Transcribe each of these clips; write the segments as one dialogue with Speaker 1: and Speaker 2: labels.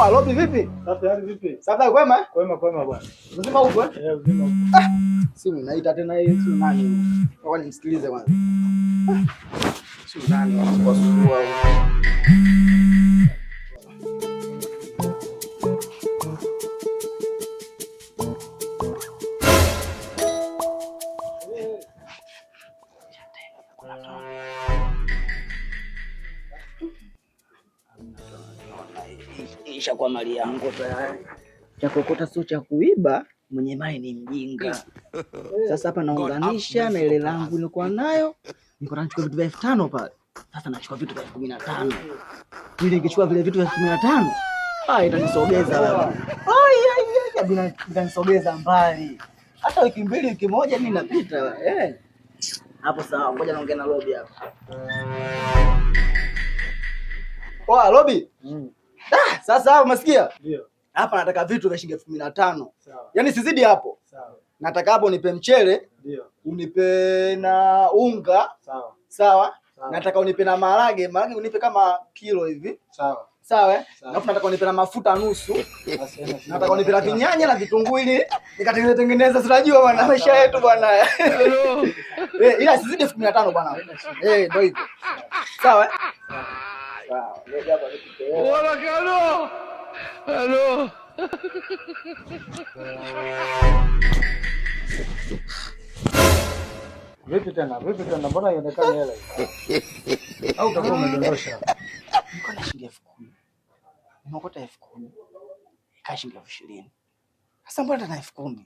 Speaker 1: Poa, Robi vipi?
Speaker 2: Safi, hali vipi?
Speaker 1: Safi, kwema?
Speaker 2: Kwema kwema bwana.
Speaker 1: Mzima huko eh?
Speaker 2: Eh, mzima huko.
Speaker 1: Simu inaita tena hii, simu nani? Ngoja nimsikilize kwanza. Simu nani wanasuasua huko? Ishakuwa mali yangu tayari. Cha kuokota sio cha kuiba, mwenye mali ni mjinga. Sasa hapa naunganisha na ile langu nilikuwa nayo, nilikuwa nachukua vitu vya 5,000 pale. Sasa nachukua vitu vya 15,000. Ili nikichukua vile vitu vya 15,000, ah, itanisogeza labda. Ai ai ai, itanisogeza mbali. Hata wiki mbili, wiki moja mimi napita. Eh. Hapo sawa, ngoja naongea na Robi hapa. Poa Robi. Ah, sasa hapo umesikia?
Speaker 2: Ndio.
Speaker 1: Hapa nataka vitu vya shilingi 15,000.
Speaker 2: Sawa.
Speaker 1: Yaani sizidi hapo.
Speaker 2: Sawa.
Speaker 1: Nataka hapo unipe mchele,
Speaker 2: Ndio.
Speaker 1: unipe na unga,
Speaker 2: Sawa.
Speaker 1: sawa?
Speaker 2: Sawa.
Speaker 1: Nataka unipe na maharage, maharage unipe kama kilo hivi.
Speaker 2: Sawa.
Speaker 1: Sawa eh?
Speaker 2: Sawa.
Speaker 1: Alafu nataka unipe na mafuta nusu.
Speaker 2: Basi haina shida.
Speaker 1: Nataka unipe na vinyanya na vitunguu ili nikatengeneze tengeneza, si unajua bwana maisha yetu bwana. Eh, ila sizidi 15,000 bwana. Eh, ndio hivyo. Sawa eh? Sawa. Ngoja hapa nikupe.
Speaker 3: Hola, Hello.
Speaker 2: Vipi tena? Vipi tena? Mbona haionekani hela hii? Au utakuwa umedondosha?
Speaker 1: Nilikuwa na shilingi 10,000. Nimeokota 10,000. Kaa shilingi 20,000. Sasa mbona tena 10,000?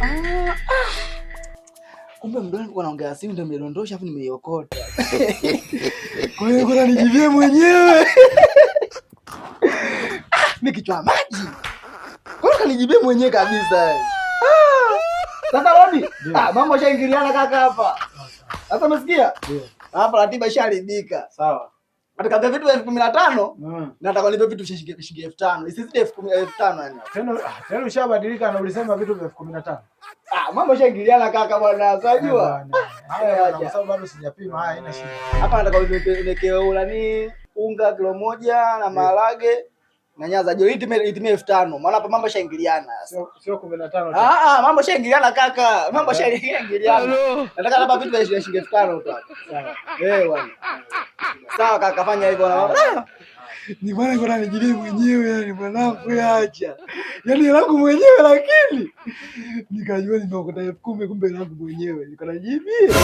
Speaker 1: Ah, ah. Kumbe mdoli nilikuwa naongea simu ndio nimedondosha afu nimeiokota. Kwa hiyo kuna nijivie mwenyewe. Mimi kichwa maji. Kwa hiyo kanijibie mwenyewe kabisa. Ah. Sasa Robi, ah, mambo yashaingiliana kaka hapa. Sasa umesikia?
Speaker 2: Ndio.
Speaker 1: Hapa ratiba ishaharibika.
Speaker 2: Sawa.
Speaker 1: Nataka vitu vya 15,000, nataka nipe vitu vya shilingi 5,000. Isizidi 10,000, 5,000 yani.
Speaker 2: Tena tena ushabadilika na ulisema vitu vya 15,000.
Speaker 1: Ah, mambo yashaingiliana kaka bwana, unajua.
Speaker 2: Haya bwana, kwa sababu bado sijapima, haya haina shida.
Speaker 1: Hapa nataka uniwekee nani unga kilo moja na maharage na nyanya za joli itimie 5,000. Maana hapa mambo yashaingiliana.
Speaker 2: Sio 15 tu.
Speaker 1: Ah ah, mambo yashaingiliana kaka. Mambo yashaingiliana. Nataka hapa vitu vya shilingi 5,000 tu hapa.
Speaker 2: Sawa.
Speaker 1: Eh bwana. Sawa kaka, fanya hivyo na. Ni bwana kuna nijilie mwenyewe yani mwanangu acha. Yaani langu mwenyewe lakini nikajua nimeokota 10,000 kumbe langu mwenyewe. Niko najibia.